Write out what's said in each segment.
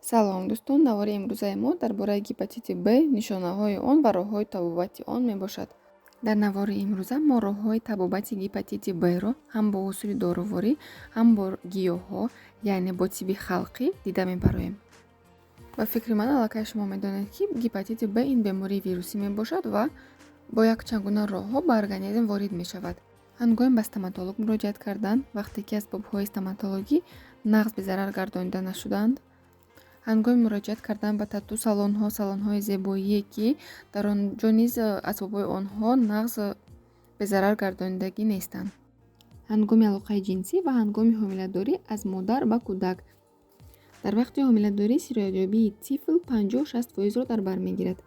Салом, дӯстон! Навори имрӯзаи мо дар бораи гепатити Б, нишонаҳои он ва роҳҳои табобати он мебошад. Дар навори имрӯза мо роҳҳои табобати гепатити Б-ро ҳам бо усули доруворӣ, ҳам бо гиёҳҳо, яъне бо тибби халқӣ дида мебароем. Ба фикри ман, аллакай шумо медонед, ки гепатити Б ин бемории вирусӣ мебошад ва бо якчанд гуна роҳҳо ба организм ворид мешавад: ҳангоми ба стоматолог муроҷиат кардан, вақте ки асбобҳои стоматологӣ нағз безарар гардонида нашудаанд, ҳангоми муроҷиат кардан ба тату салонҳо, салонҳои зебоие, ки дар он ҷо низ асбобҳои онҳо нағз безарар гардонидагӣ нестанд, ҳангоми алоқаи ҷинсӣ ва ҳангоми ҳомиладорӣ аз модар ба кӯдак. Дар вақти ҳомиладорӣ сироятёбии тифл 50-60 фоизро дар бар мегирад.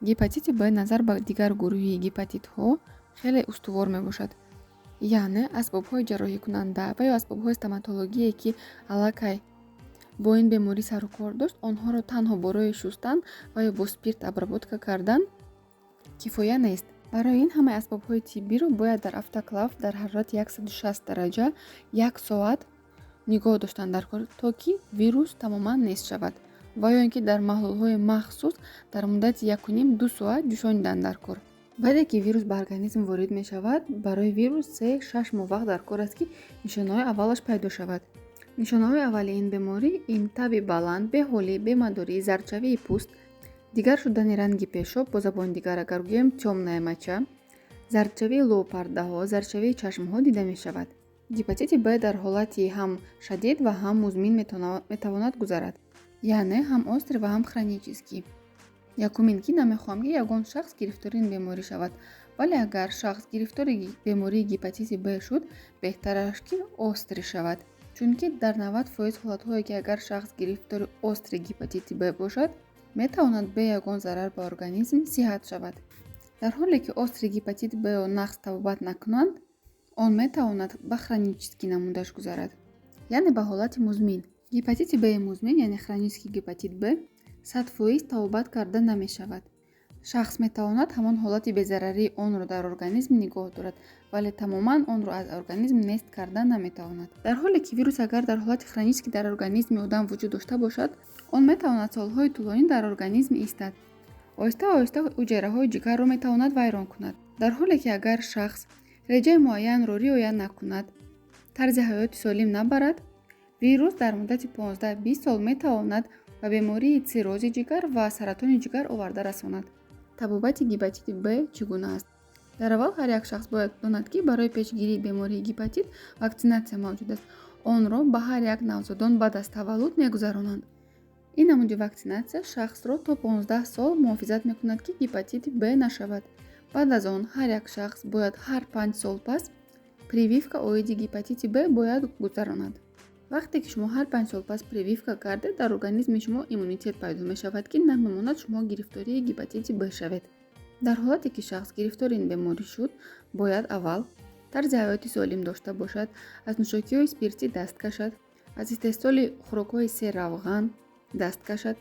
Гепатити Б назар ба дигар гурӯҳи гепатитҳо хеле устувор мебошад, яъне асбобҳои ҷарроҳикунанда ва ё асбобҳои стоматологие, ки аллакай бо ин беморӣ сару кор дошт, онҳоро танҳо барои шустан ва ё бо спирт обработка кардан кифоя нест. Барои ин ҳамаи асбобҳои тиббиро бояд дар автоклав дар ҳарорати 160 дараҷа як соат нигоҳ доштан дар кор, то ки вирус тамоман нест шавад, ва ё ин ки дар маҳлулҳои махсус дар муддати 1,5-2 соат ҷӯшонидан дар кор. Баъде ки вирус ба организм ворид мешавад, барои вирус 3-6 моҳ вақт дар кор аст, ки нишонаҳои аввалаш пайдо шавад. Нишонаҳои аввали ин беморӣ ин таби баланд, беҳолӣ, бемадорӣ, зардшавии пӯст, дигар шудани ранги пешоб, бо забони дигар агар гӯем, тёмная моча, зардшавии лобпардаҳо, зардшавии чашмҳо дида мешавад. Гепатити Б дар ҳолати ҳам шадид ва ҳам музмин метавонад гузарад, яъне ҳам острый ва ҳам хронический. Якумин ки намехоҳам, ки ягон шахс гирифтори ин беморӣ шавад, вале агар шахс гирифтори бемории гепатити Б шуд, беҳтараш, ки острый шавад, чунки дар 90% ҳолатҳое, ки агар шахс гирифтори острый гепатити Б бошад, метавонад бе ягон зарар ба организм сиҳат шавад. Дар ҳоле ки острый гепатит Б-ро нағз табобат накунанд, он метавонад ба хронический намудаш гузарад, яъне ба ҳолати музмин. Гепатити Б музмин, яъне хронический гепатит Б, 100% табобат карда намешавад. Шахс метавонад ҳамон ҳолати безарарии онро дар организм нигоҳ дорад, вале тамоман онро аз организм нест карда наметавонад. Дар ҳоле ки вирус агар дар ҳолати хронический дар организми одам вуҷуд дошта бошад, он метавонад солҳои тӯлонӣ дар организм истад, оҳиста оҳиста ҳуҷайраҳои ҷигарро метавонад вайрон кунад. Дар ҳоле ки агар шахс реҷаи муайянро риоя накунад, тарзи ҳаёти солим набарад, вирус дар муддати 15-20 сол метавонад ба бемории циррози ҷигар ва саратони ҷигар оварда расонад. Табобати гепатити Б чӣ гуна аст? Дар аввал ҳар як шахс бояд донад, ки барои пешгирии бемории гепатит ваксинатсия мавҷуд аст. Онро ба ҳар як навзодон баъд аз таваллуд мегузаронанд. Ин намуди ваксинатсия шахсро то 15 сол муҳофизат мекунад, ки гепатити Б нашавад. Баъд аз он ҳар як шахс бояд ҳар 5 сол пас прививка оиди гепатити Б бояд гузаронад. Вақте ки шумо ҳар 5 сол пас прививка кардед, дар организми шумо иммунитет пайдо мешавад, ки намемонад шумо гирифтории гепатити Б шавед. Дар ҳолате ки шахс гирифтори ин беморӣ шуд, бояд аввал тарзи ҳаёти солим дошта бошад, аз нӯшокиҳои спиртӣ даст кашад, аз истеҳсоли хӯрокҳои серравған даст кашад,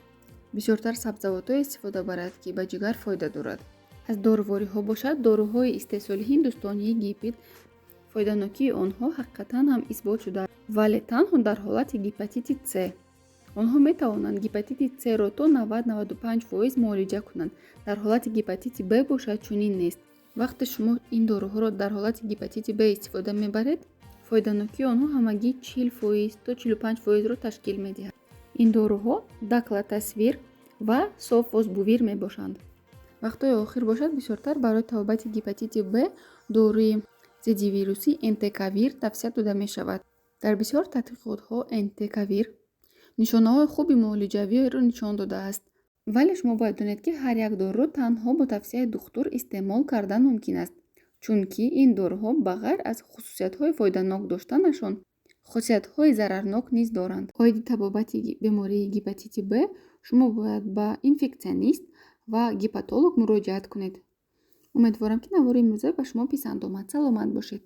бисёртар сабзавотҳое истифода барад, ки ба ҷигар фоида дорад. Аз дорувориҳо бошад, доруҳои истеҳсоли Ҳиндустон, Египет, фоиданокии онҳо ҳақиқатан ҳам исбот шудааст, вале танҳо дар ҳолати гепатити С. Онҳо метавонанд гепатити С-ро то 90-95% муолиҷа кунанд. Дар ҳолати гепатити Б бошад, чунин нест. Вақте шумо ин доруҳоро дар ҳолати гепатити Б истифода мебаред, фоиданокии онҳо ҳамагӣ 40% то 45 фоизро ташкил медиҳад. Ин доруҳо даклатасвир ва софосбувир мебошанд. Вақтҳои охир бошад, бисёртар барои табобати гепатити Б доруи зиддивирусӣ энтекавир тавсия дода мешавад. Дар бисёр тадқиқотҳо энтекавир нишонаҳои хуби муолиҷавиро нишон додааст, вале шумо бояд донед, ки ҳар як доруро танҳо бо тавсияи духтур истеъмол кардан мумкин аст, чунки ин доруҳо ба ғайр аз хусусиятҳои фоиданок доштанашон, хосиятҳои зарарнок низ доранд. Оиди табобати бемории гепатити Б шумо бояд ба инфекционист ва гепатолог муроҷиат кунед. Умедворам, ки навори имрӯза ба шумо писанд омад. Саломат бошед.